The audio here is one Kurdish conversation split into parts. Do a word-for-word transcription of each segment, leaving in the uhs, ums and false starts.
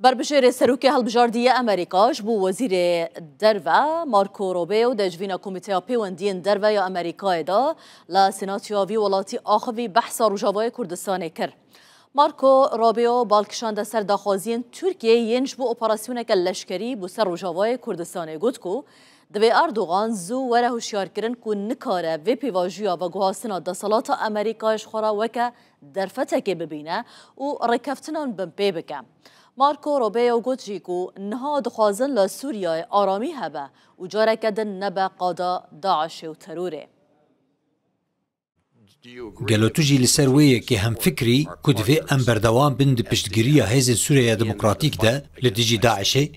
Berbijêrê serokê hilbijartî yê Amerîka ji bo wezîrê derve Marco Rubio de civîna Komîteya Pêwendiyên Derve ya Amerîkayê de li Senatoya vî welatî axivî behsa Rojavayê Kurdistanê kir. Marco Rubio bal kişande ser daxwaziyên Tirkiyeyê yên ji bo operasyoneke leşkerî bo ser Rojavayê Kurdistanê, got ku divê Erdogan zû were hişyarkirin ku nikare vê pêvajoya veguhastina desthilata Amerîkayê ji xwe re weke derfetekê bibîne û rêkeftinan binpê bike. Marco Rubio got jî ku niha dixwazin li Sûriyeyê aramî hebe û careke din nebe qada DAIŞê û terorê. Gelo tu jî li ser wê yekê hemfikr î ku divê em berdewam bin di piştgiriya Hêzên Sûriyeya Demokratîk de li dijî DAIŞê?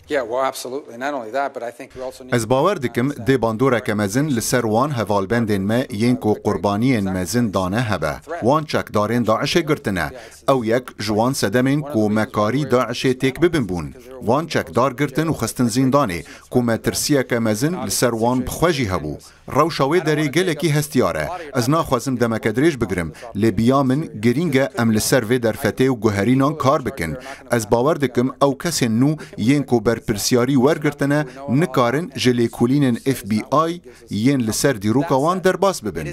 Ez bawer dikim dê bandoreke mezin li ser wan hevalbendên me yên ku qurbaniyên mezin dane hebe. Wan çekdarên DAIŞê girtine. Ew yek ji wan sedemên ku me karî DAIŞê têk bibin bûn. Wan çekdar girtin û xistin zîndanê ku metirsiyeke mezin li ser wan bi xwe jî hebû. Rewşa wê derê gelekî hestiyar e. Ez naxwazim demeke dirêj bigirim, lê bi ya min girîng e em li ser vê derfetê û guherînan kar bikin. Ez bawer dikim ew kesên nû yên ku berpirsiyarî wergirtine nikarin ji lêkolînên F B I yên li ser dîroka wan derbas bibin.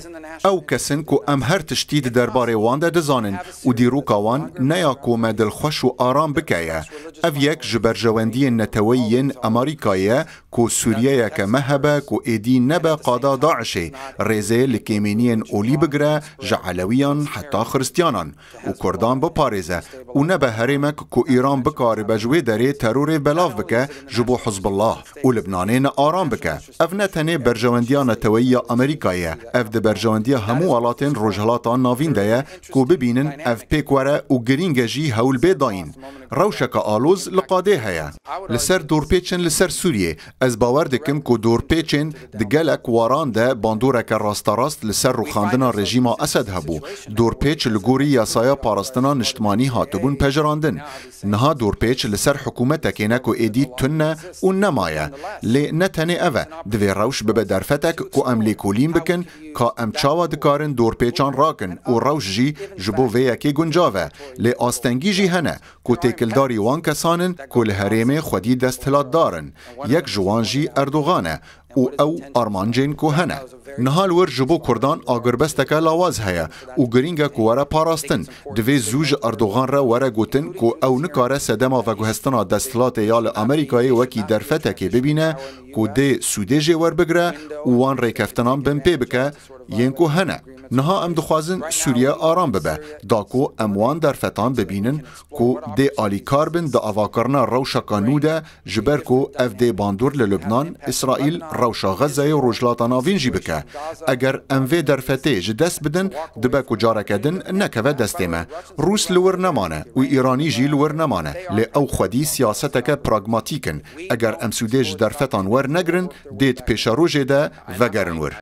Ew kes in ku em her tiştî di derbarê wan de dizanin û dîroka wan ne ya ku me dilxweş û aram bike ye. Ev yek ji berjewendiyên neteweyî yên Amerîkayê ye ku Sûriyeyeke me hebe ku êdî nebe qada DAIŞê, rêzê li kêmêniyên olî bigire, ji Elewiyan heta Xiristiyanan û Kurdan biparêze û nebe herêmek ku Îran bikaribe ji wê derê terorê belav bike ji bo Hizbullah û Libnanê nearam bike. Ev ne tenê berjewendiya neteweyî ya Amerîkayê ye, ev di berjewendiya hemû welatên Rojhilata Navîn de ye ku bibînin ev pêk were û girîng e jî hewl bê dayîn. Rewşeke aloz li qadê heye. Li ser dorpêçin li ser Sûriyê, ez bawer dikim ku dorpêçên di gelek waran de bandoreke rasterast li ser rûxandina rejîma Esed hebû. Dorpêç li gorî yasaya parastina niştimanî hatibûn pejirandin. Niha dorpêç li ser hikûmetekê ne ku êdî tune û nemaye. Lê ne tenê ev e, divê rewş bibe derfetek ku em lêkolîn bikin ka em çawa dikarin dorpêçan rakin û rewş jî ji bo vê yekê guncav e. Lê astengî jî hene ku têkildarî wan kesan in ku li herêmê xwedî desthilatdar in. Yek ji wan jî Erdogan e û ew armancên ku hene. Niha li wir ji bo Kurdan agirbesteke lawaz heye û girîng e ku were parastin. Divê zû ji Erdogan re were gotin ku ew nikare sedema veguhestina desthilatê ya li Amerîkayê wekî derfetekê bibîne ku dê sûdê jê werbigire û wan rêkeftinan binpê bike yên ku hene. Niha em dixwazin Sûriye aram bibe, da ku em wan derfetan bibînin ku dê alîkar bin di avakirina rewşeke nû de, ji ber ku ev dê bandor li Lubnan, Îsraîl, rewşa Xezeyê û Rojhilata Navîn jî bike. Eger em vê derfetê ji dest bidin, dibe ku careke din nekeve destê me. Rûs li wir nemane û Îranî jî li wir nemane, lê ew xwedî siyaseteke pragmatîk in. Eger em sûdê ji derfetan wernegirin, dê di pêşerojê de vegerin wir.